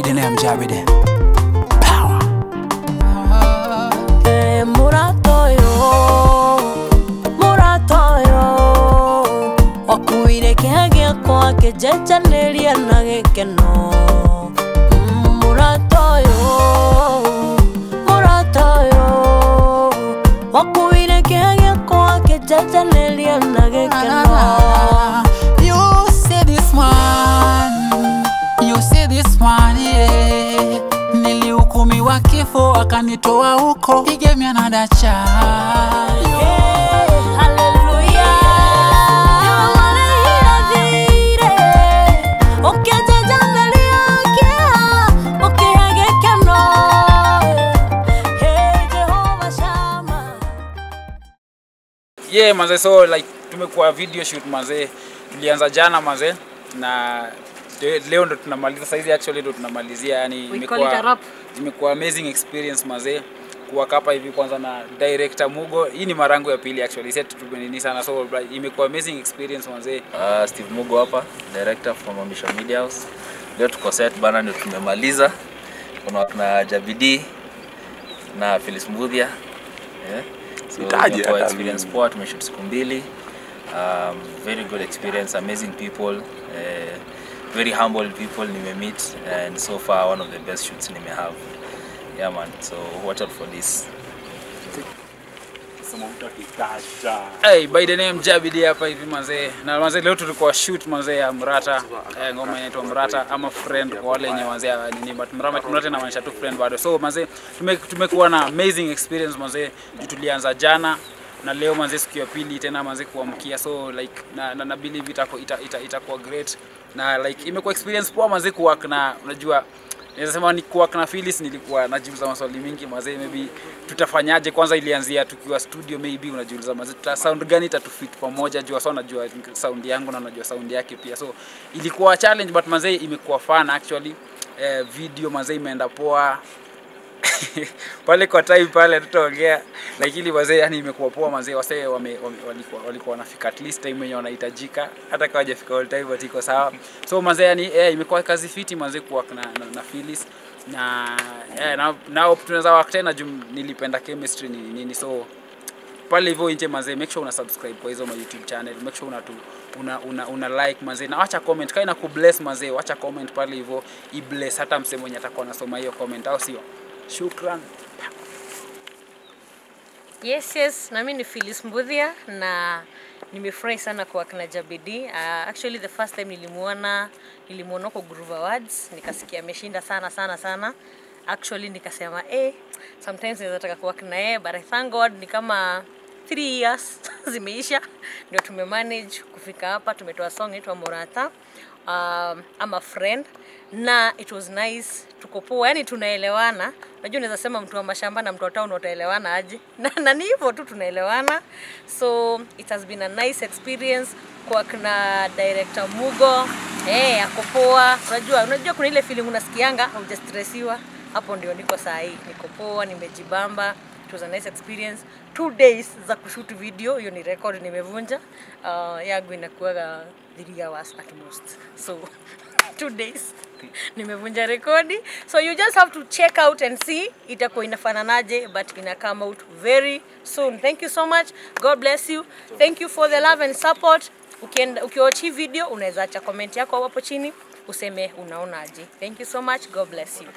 the name Jared. Power. Muratoyo, muratoyo, wakuire kĩhagĩa kwake njenjanĩria na gĩkeno. Muratoyo, muratoyo, wakuire kĩhagĩa kwake njenjanĩria na gĩkeno. You see this one, you see this one, yeah. Nilihukumiwa kifo akanitoa huko, he gave me another chance. Yeah, hallelujah. Yeah, manze, so like tumekuwa video shoot manze, tulianza jana manze na leo ndo tunamaliza saizi, actually ndo tunamalizia, yani imekuwa amazing experience manze kuwa hapa hivi kwanza na director Mugo. Hii ni mara yangu ya pili actually, sasa tumenini sana, so imekuwa amazing experience manze. Steve Mugo hapa, director from Ambition Media House. Leo tuko set bana, ndio tumemaliza. Kuna na Jabidi na Phyllis Mbuthia. Yeah. So experience poa, tumeshoot siku mbili. Very good experience, amazing people, very humble people nimemeet, and so far one of the best shoots nime have. Yeah man, so watch out for this. Hey, by the name Jabidi hapa hivi manze. Na manze leo tulikuwa shoot manze ya Mrata. Ngoma inaitwa Mrata ama friend kwa wale wenye manze nini, but Mrata inamaanisha tu friend bado. So manze tumekuwa na amazing experience manze. Tulianza jana na leo manze siku ya pili tena manze kuamkia, so like na believe itakuwa great. Na like imekuwa experience poa manze kuwork na, unajua naweza sema ni kuwork na Phyllis, nilikuwa najiuliza maswali mingi manze, maybe tutafanyaje. Kwanza ilianzia tukiwa studio, maybe unajiuliza manze tuta sound gani itatufit pamoja, jua so najua sound yangu na najua sound yake pia, so ilikuwa challenge but manze imekuwa fun actually. Video manze imeenda poa pale kwa time pale tutaongea, lakini wazee yani imekuwa poa manze, wasee walikuwa wanafika at least time yenye wanahitajika, hata kama hajafika all time but iko sawa. So manze yani imekuwa kazi fiti manze kuwork na Phyllis na na tunaweza work tena juu nilipenda chemistry ni nini. So pale hivyo nje manze, make sure una subscribe kwa hizo ma YouTube channel, make sure una like manze, na acha comment kai na ku bless manze, acha comment pale hivyo i bless hata msemo mwenye atakuwa anasoma hiyo comment, au sio? Shukran. Yes, yes, na mimi ni Phyllis Mbuthia na nimefurahi sana kwa kina Jabidi. Actually the first time nilimuona kwa Groove Awards, nikasikia ameshinda sana sana sana. Actually nikasema sometimes naweza taka kuwork na yeye, but I thank God ni kama 3 years zimeisha ndio tumemanage kufika hapa. Tumetoa song inaitwa Murata, I'm a friend, na it was nice, tuko poa, yani tunaelewana. Unajua unaweza sema mtu wa mashamba na mtu wa town wataelewana aje? Na ni hivyo tu tunaelewana. So it has been a nice experience kwa kina director Mugo. Ako poa. Unajua kuna ile feeling unasikianga haujastressiwa. Hapo ndio niko saa hii, niko poa, nimejibamba. It was a nice experience. 2 days za kushoot video, hiyo ni record nimevunja. Yangu inakuwa 3 hours at most. So 2 days nimevunja rekodi. So you just have to check out and see itakuwa inafananaje, but ina come out very soon. Thank you so much. God bless you. Thank you for the love and support. Ukiwatch hii video unaweza acha comment yako hapo chini useme unaonaje. Thank you so much. God bless you.